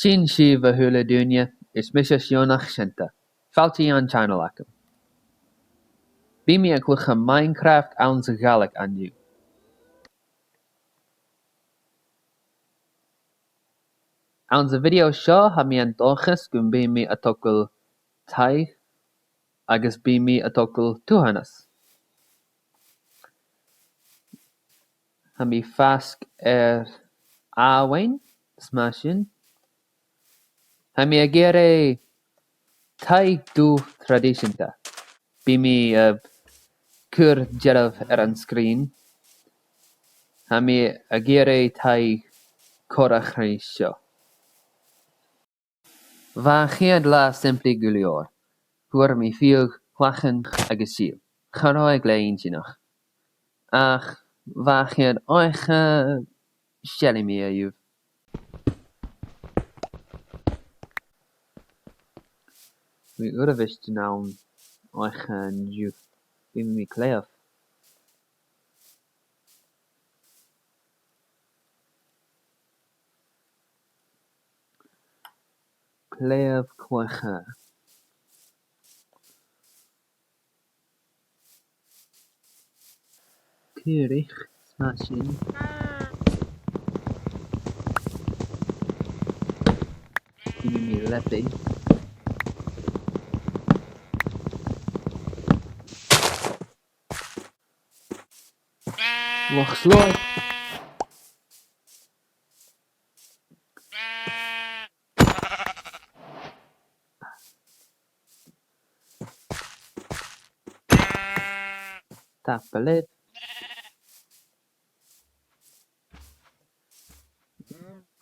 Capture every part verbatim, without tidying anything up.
Sin sibh, a h-uile duine, is mise Sionnach Seunta. Fàilte dhan channel agam. Bidh mi a' cluich Minecraft anns a' Ghàidhlig an-diugh. Anns a' video seo, tha mi an dòchas gum bi mi a' togail taigh agus bidh mi a' togail tuathanas. Tha mi a' fàs air àmhainn, is mar sin. Tha mi ag iarraidh taigh dubh traidiseanta. Bidh mi, eh, a' cur dealbh air an sgrìn. Tha mi ag iarraidh taigh còmhla ris seo. Bha a' chiad latha simplidh gu leòr. Fhuair mi fiadh, clachan agus sìol. Cha robh e glè inntinneach. Ach bha a' chiad oidhche, seallaidh mi dhuibh. Bha uabhasach de dh'oidhche an-diugh. Bha mi a' cluich. Cluich, cluich. Cluich, smashing. Gheibh mi leabaidh. Loch Sloy. Tapadh leibh.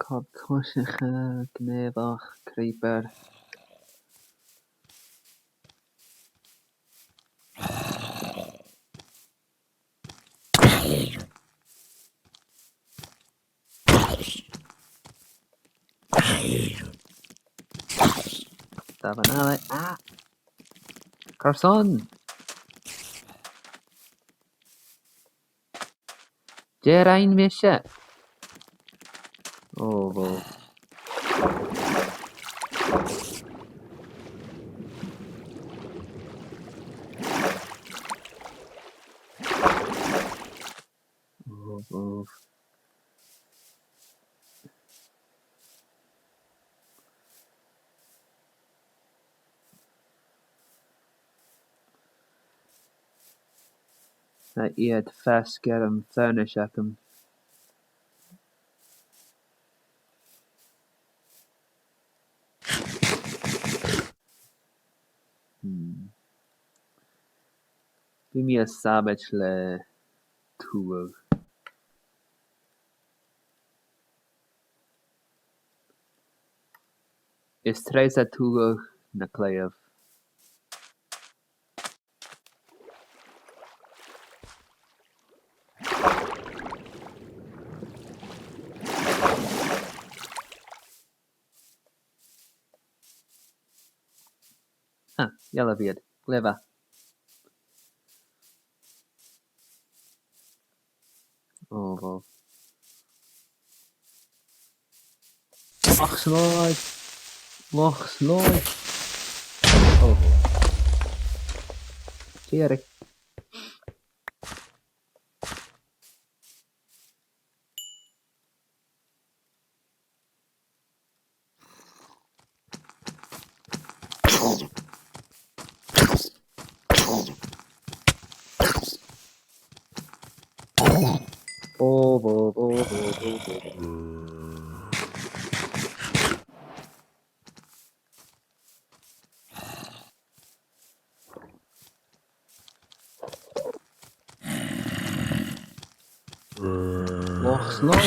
Cob-coiseach, gnàthach, creeper. Tapadh leibh. Ah! Carson? Dè rinn mise? Oh, wow. Oh, oh. Tha iad faisg air am furnace agam. Hmm. Bidh mi a' sabaid le tuagh. Is treasa tuagh na clèibh. Ah, dealbh iad. Glè mhath. Oh, wow. Loch Sloy! Loch Sloy! Oh, wow. Dìreach. Loch Sloy.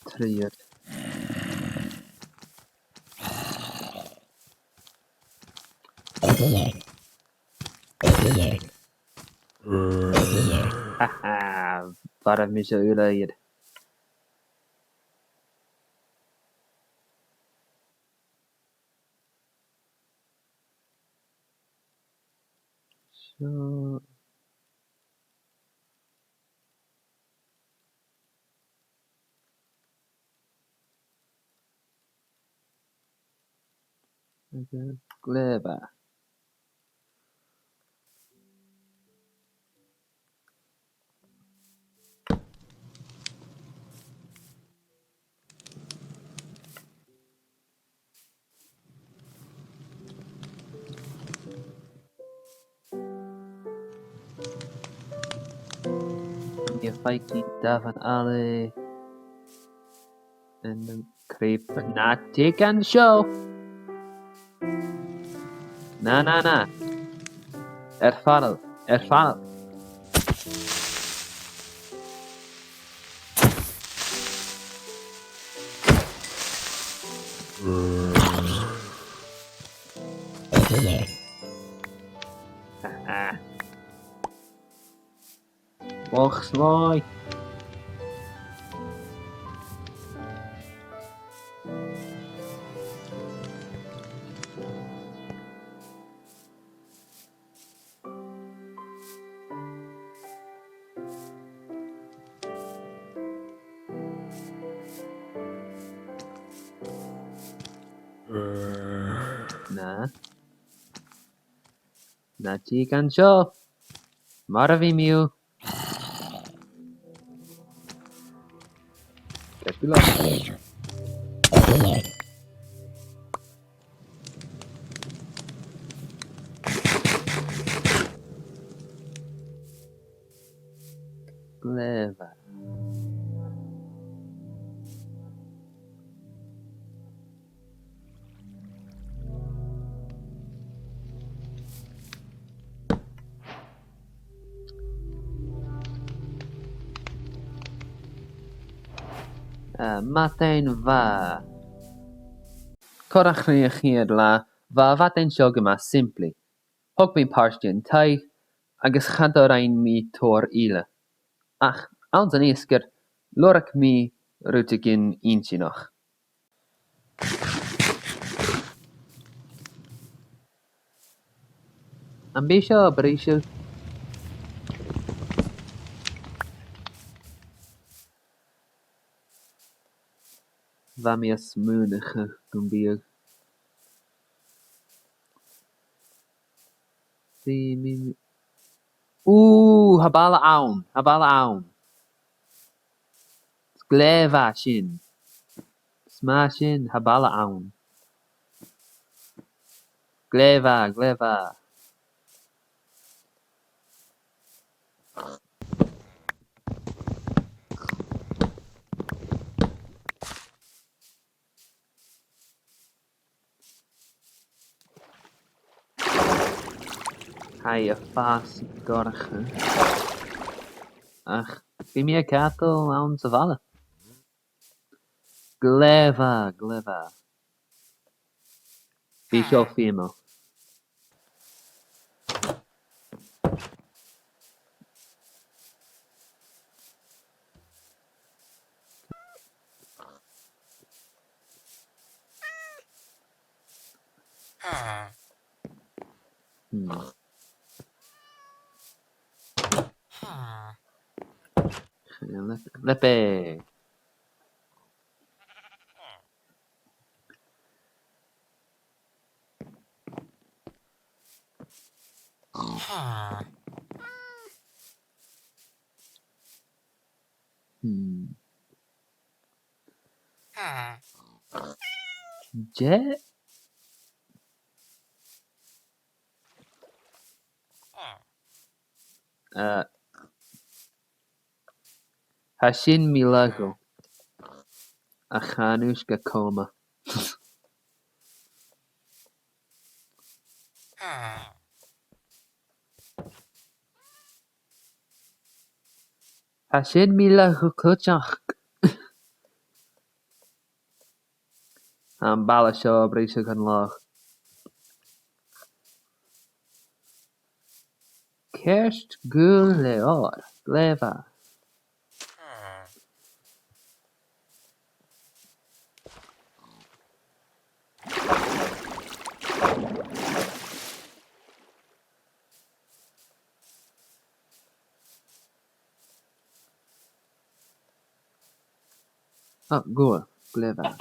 Trì. Ha ha, mharbh mise uile iad. Seo. Glè mhath. Nì mi fhaicinn dà mhath an-àirde. An creep na tìgean seo. Na, na, na. Air fàileadh, air fàileadh. Moch snog. Na. Na tìgean seo. Marbhaidh mi thu. Ceart gu leòr. Glè mhath. Eh, madainn mhath. Corrach ri a' chiad latha, bha a' mhadainn seo gu math sìmplidh. Thog mi pàirt dhen taigh, agus cha do rinn mi tòrr eile. Ach, anns an fheasgar, lorg mi rudeigin inntinneach. Am bi seo a' briseadh? Bha mi a' smaoineachadh gum biodh. Bidh mi, ù, tha balla ann, tha balla ann. Glè mhath sin. 'S math sin, tha balla ann. Glè mhath, glè mhath. Tha e a' fàs gu dorcha. Ach bidh mi a' cadal anns a' bhalla. Glè mhath, glè mhath. Bidh seo feumail. Hmm. Leabaidh. Hmm. Dè? Eh, tha sin mì-laghail. Ach chan fhaod mi a chuma. Tha sin mì-laghail cuideachd. Am balla seo a' briseadh an làr. Ceart gu leòr, glè mhath. Ah, gu, glè mhath.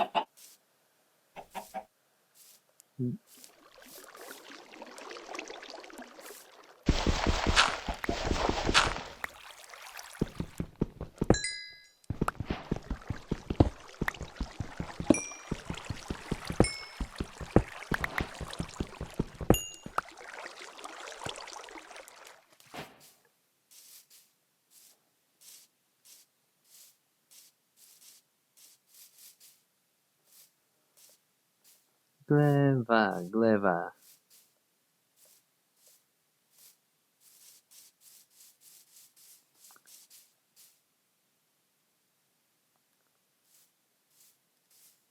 Glè mhath, glè mhath.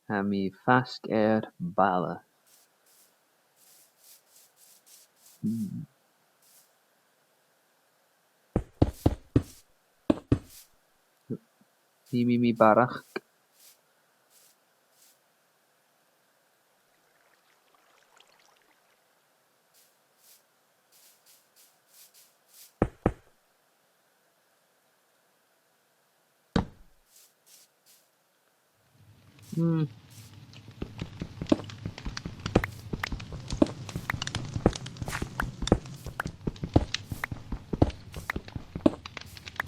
Tha mi faisg air balla. Hmm. Nì mi mi bharrachd. Hmm.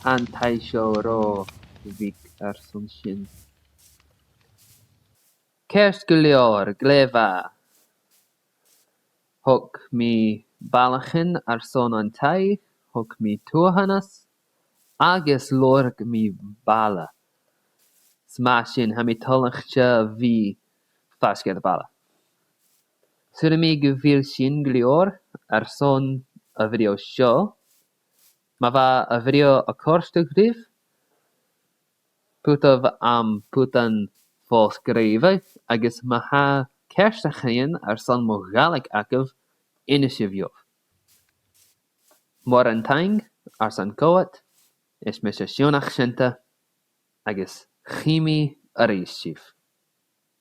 An taigh seo ro bheag airson sin. Ceart gu leòr, glè mhath. Thog mi ballachan airson an taigh, thog mi tuathanas, agus lorg mi balla. 'S math sin, tha mi toilichte a bhith faisg air balla. Saoilidh mi gu bheil sin gu leòr airson a' bhideo seo. Ma bha a' bhideo a' còrdadh ribh, putaibh am putan fo-sgrìobhadh, agus ma tha ceartachadh airson mo Ghàidhlig agaibh, innsibh dhiubh. Mòran taing airson coimhead, is mise Sionnach Seunta, agus chì mi a-rithist sibh.